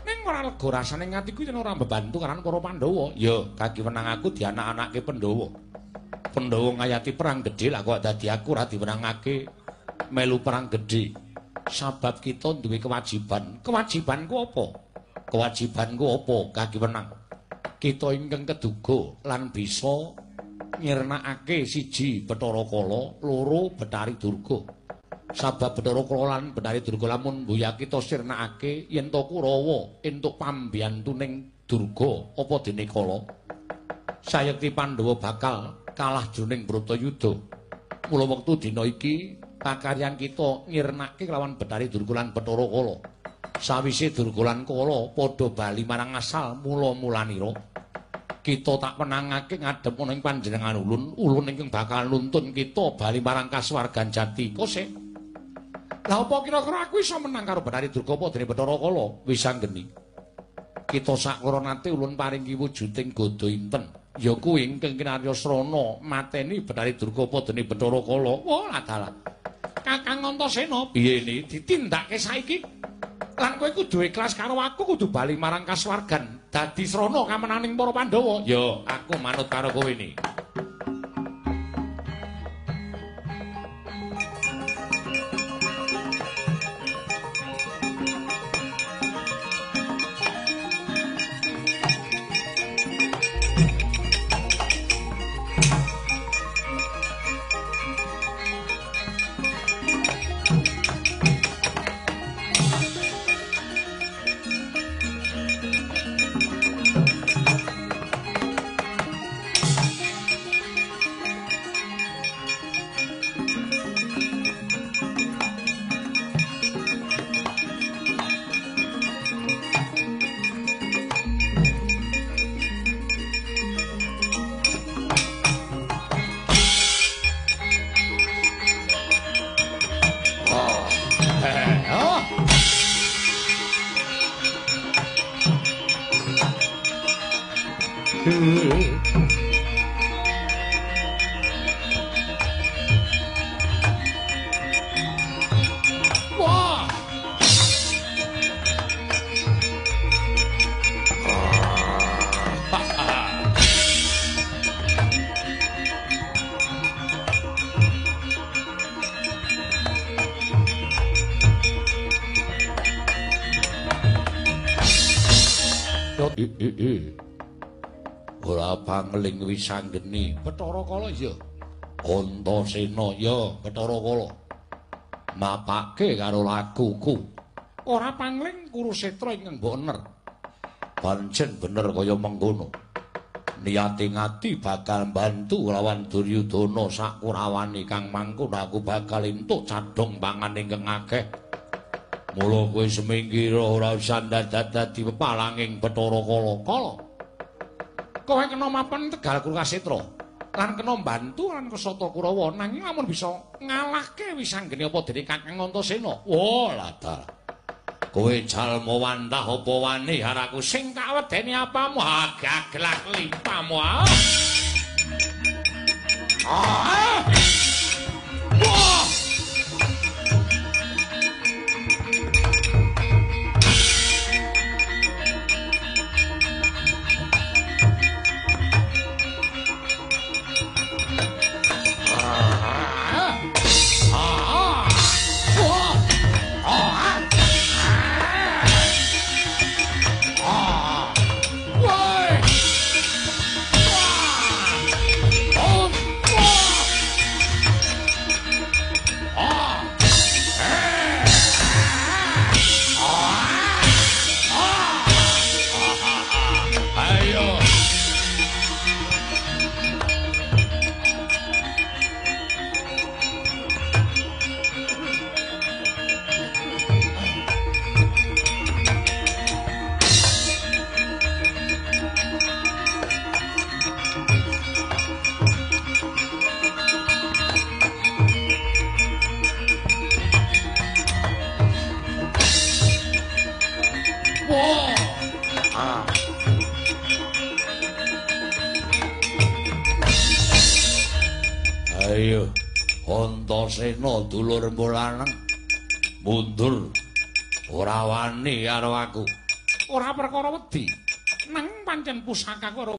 Ning ora lega rasane atiku yen ora mbebantu karo para Pandhawa. Ya, kaki wenang aku dianak-anake Pandhawa. Pandhawa ngayati perang gedhe lah kok dadi aku ora diwenangake melu perang gedhe. Sabab kita duwe kewajiban. Kewajibanku apa? Kewajibanku apa kaki wenang? Kita ingkang keduga lan bisa nyirnakake siji Bathara Kala, loro Bathari Durga. Sabab Bathara Kala lan Bathari Durga lamun mbuya kita sirnakake yen to Kurawa entuk pambiyantuning Durga apa dene Kala, sayekti Pandhawa bakal kalah jroning Bratayuda. Mula wektu dina iki pakaryan kita nyirnake kelawan Bathari Durga lan Bathara Kala. Sawise Durga lan Kala padha bali marang asal mula-mulanira, kita tak menangake ngadhep ana ing panjenengan ulun, ulun ingkang bakal nuntun kita bali marang kasuwargan jati. Kose. Lah apa kira-kira aku iso menang karo Bathari Durga apa dene Bathara Kala? Wis anggeni. Kita saklara nate ulun paringi wujuding gada inten. Ya kuwi ingkang kinarya srana mateni Bathari Durga apa dene Bathara Kala. Wah, dalah. Kakang Antasena piye ni ditindakake saiki? Lan kowe kudu ikhlas karo aku, kudu bali marang kasuwargan dadi srana kamenaning para Pandhawa. Ya, aku manut karo kowe ni. Wah. Ora pangling wis anggeni Bathara Kala ya. Antasena ya Bathara Kala. Mapake karo lakuku. Ora pangling Kurusetra ingkang boner. Pancen bener kaya mengkono. Niate ngati bakal mbantu lawan Duryudana sakurawane kang mangkono aku bakal entuk cadhong pangan ingkang akeh. Mula kowe semingkira ora usah dadi pepalanging Bathara Kala. Kala. Kowe kena mapan Tegal Kurusetra lan kena mbantu lan Kesata Kurawa nanging lamun bisa ngalahke wisanggeni apa dene Kakang Antasena. Wah, ladal. Kowe jalma wantah apa wani haraku sing tak wedeni apamu gaglak limpamu. Ah. Wah. Ayo, Antasena dulur lanang mundur ora wani karo aku. Ora perkara wedi. Nang pancen pusakaku ora